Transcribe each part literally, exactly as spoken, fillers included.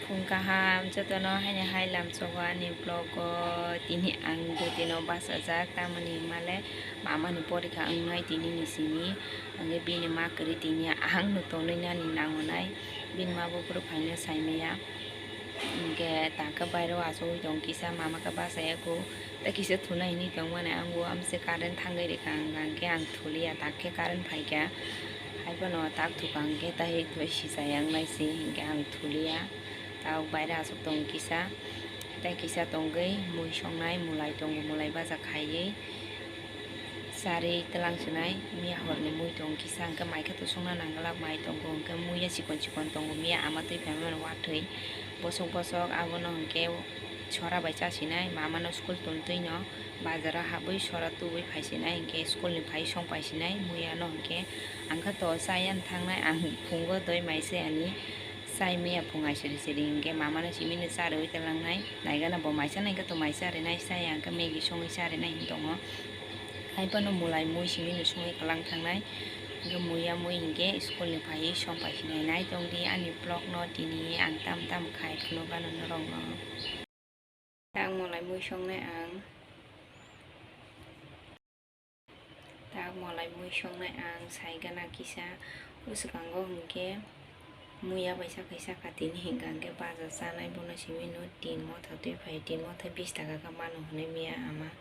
Phung kaham jotono haino hai lamsogo ani vlog o. Tini ang duty no bachajak, tamoni hwnmale mama ni porikha wngnai tini ni simi, hwnkhe bini ma kwrwi tini ang no tonwi nani nango nai, bini ma buphuru phaino saimaya. Hwnkhe takhe bairo achugwi tong kisa, mama khe bachaya kho. Tei kisa thuna hinwi tongmani ang o, amse current thangwi rikha, hwnkha hwnkhe ang thuliya, tak khe current phaikha. Haiphano tak thukha hwnkhe tei thoi sisaya wngnai se, hinkhe ang thuliya. Tabuk baire aswk tongo kisa, tei kisa tongwi mui songnai, mulai tongo, mulai baja khaiwi. Charwi twlang swnai, miya horni mui tongo kisa, hwnkhe mai khe to songna nangwlak, mai tongo, hwnkhe muiya chikon chikon tongo, miya ama twi phaimani watwi bosok bosok, abono hwnkhe sora bai chasinai, mamano school tontwino bazaro habwi sora tubui phaisinai, hwnkhe school ni phai song phaisinai, muiyano hwnkhe ang khe to chayani thangnai, ang phungo doi mai se ani. Chai maya phung hai siri siri hinkhe mamano simino cha rwui twlangnai. Naigana bo maisa naikhe to mai cha rinai, chaya hinkhe Maggie songwi cha rinai hinwi tongo. Haiphano mulai mui simino songwi kwlang thangnai. Hinkhe muiya mui hinkhe school ni phaiwi song phaisinai. Nai tongdi ani vlog no tini ang tam tam khai phunukgano norokno. Tak molai mui songnai ang. Tak molai mui songnai ang saigana kisa. Bwswkango hinkhe muiya bai sakha sakha tini hinkha hinkhe baja chanai bono simi no tin motha twi phai, tin motha bish taka khe mano hinwi miya ama.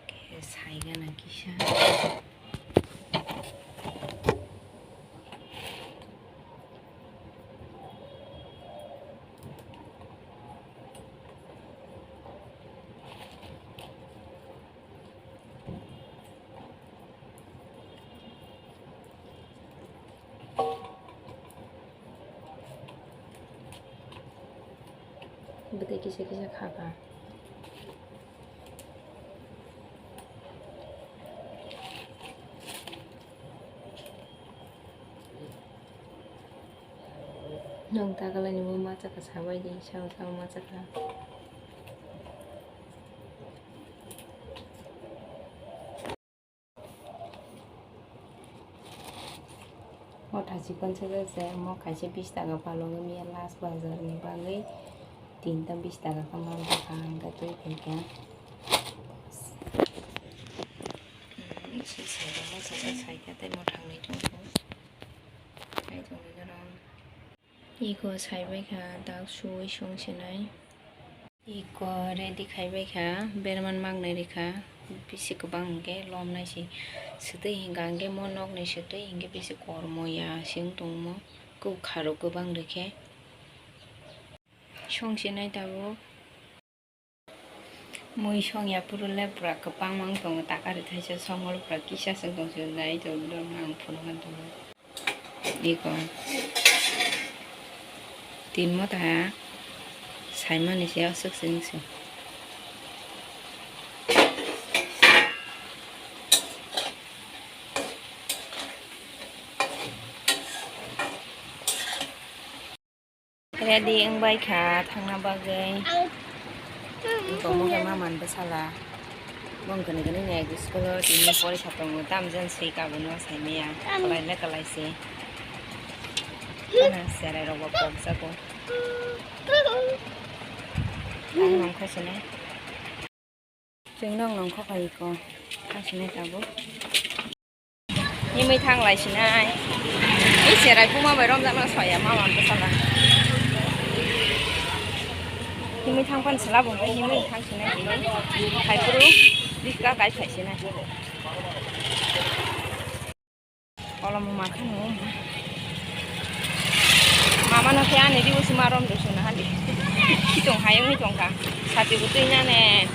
Khe saigana kisa. Bwtwi kisa kisa kha kha. Nwng ta kwlaini bo ma chakha sabai di, sao sao ma chakha. Motha chikon se se, mo kaisa bish taka palungo miya last bazar ni bagwi tinta bish taka khe man tongkha, hwnkhe twi phaikha. Saikha tei motha wngwi tongkha. Hai tongwi norok. Iko saibaikha, dak suwi songsinai. Iko ready khaibaikha, berman magnai rikha, bisi kwbang hinkhe lomnaisi. Swtwi hinkha hinkhe mo nokni swtwi hinkhe bisi kormo ya se wng tongmo, kok kharok kwbang rikhe. Songsinai tabuk. Mui song ya phuru le pura kwbangma wng tongo, takari thaisa songmolo pura kisa se wng tong se nai tong, ang phunukgwi tongo. Iko tin motha saimani se aswk se wng se. Ready wngbai kha thangna bagwi. Tongmo khe ma man bwsala. Bong kwnwi kwnwi ni school o tini porikha tongo. Tamjani swi kabui no saimaya. Kwlai le kwlai se. Khana cherai rok bo pokjago. Ang nong kha sini. Chwng nong nong kha khai ko. Kha sini tabuk. Himwi thang lai sinai. Ei cherai buma bai romjakno soya ma wan bwsala. Himwi thang pan sela bo himwi thang sinai tini. Khai phuru bikla kai phai sinai. Kolom bo ma khano. Mama no khe ani ribo sima rom do sona hadi. Chitong hayung ni tongka. Sati bo twi nane,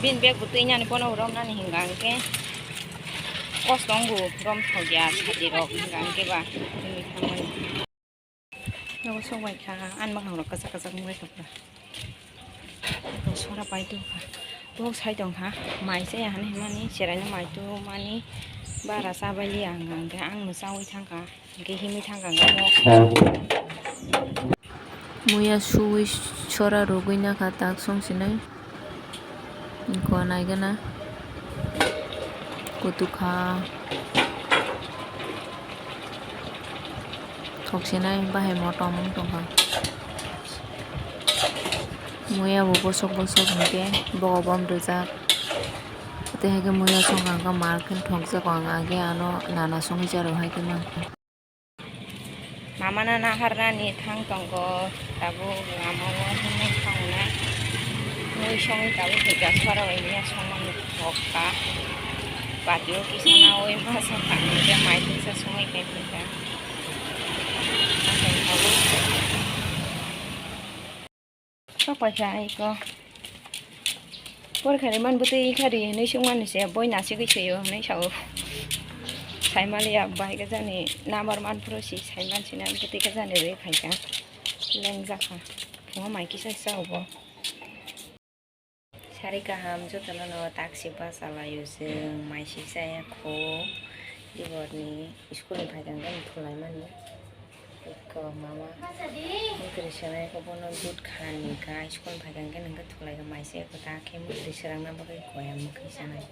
bin bag bo twi nane bono rom nani hinga hwnkhe. Kos tong bo rom thok ya sati rok hinga hwnkhe ba. Nogo sok bai kha, ani bwkhang rok kwchak kwchak wng bai kha pura. Sora pai tong kha, tok sai tong kha, mai chaya hwnwi hwnmani, cheraino mai tubumani, bara cha bai liya hwnka hwnkhe ang no chaui thang kha, hwnkhe himwi thang kha hwnkhe mok. Muya suwi sora rwgwi nakha tak song sinai. Iko naigana kutukha thoksinai bahai motom wng tongkha. Muya bo bosok bosok hinkhe bogo bom rijak. Tei haikhe muya songkha hinkhe mar khe thokjago ang age ano nana songwi jaro haikhe mang. Mamana naharnani thang tongo tabuk lama o himnai thangna mui songwi tabuk khe jasora bai miya songmani thokha. Patio kisa nawi masa thangwi khe mai kisa songwi khe kisa. Sok paisa aiko. Por khaini man bwtwi khari hinwi swngmani se boi nasigwi swiyo hinwi sao. Saimaliya bai khe jani number man phuru si saiman sinani bwtwi khe jani rwi phaikha. Lengjakha. Phungo mai kisa sao bo. Sari kaham jotono no taksi bachalaio chwng mai sik chaya kho. Iborni school ni phaikha hwnkhe thulaimani. Eko mama mukri swnai khe bono dud kha ni ka school phaikha hwnkhe nungkhe thulai kha mai se eko ta khe mukri swrangna bagwi koya mukri swnai.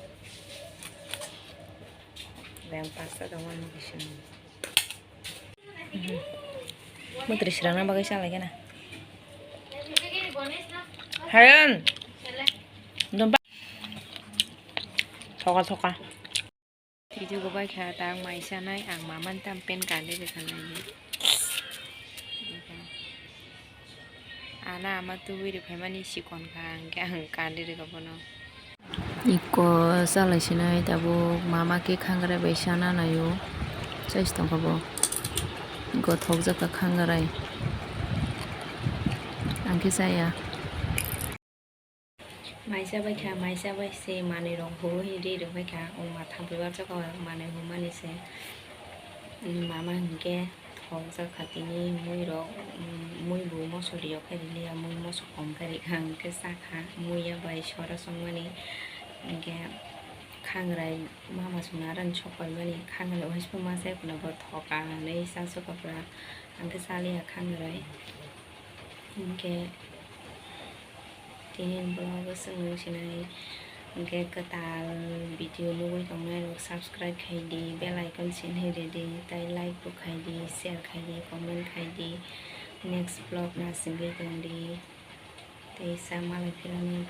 Beng pasta tongma mukri swnai. Mukri swrangna bagwi sa lai khe na. Hayan. Dum pa. Thoka thoka. Video go bai kha ta ang mai sanai ang maman tam pen kandi de khanai. Ana ama tubui rwphaimani sikon kha, hwnkhe ang kandi rwkha bono. Iko chalai sinai tabuk mama khe khangrai bai sana naio. Chais tongkha bo. Iko thokjak kha khangrai. Ang khe chaya. Maisa bai kha, maisa bai se manwi rok huwi ri rwbai kha. O ma thampui barjak kha manwi humani se. Mama hinkhe thokjak kha tini mui rok, mui bo mosok riyok khe riliya, mui mosok kom khe rikha, hinkhe chakha, mui ya bai sora songmani, hinkhe khangrai mama chwngno aroni sok paimani, khangrai waisukma se phano bo thoka hinwi chasukha pura, hinkhe chaliya khangrai, hinkhe. Tini vlog o chwng nung sinai hwnkhe kwtal video nugwi tongnai rok subscribe khai di, bell icon sinhwi ridi, tei like bo khai di, share khai di, comment khai di. Next vlog na singwi tong di. Tei sa malai phirani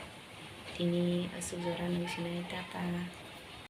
tini aswk jora nung sinai tata.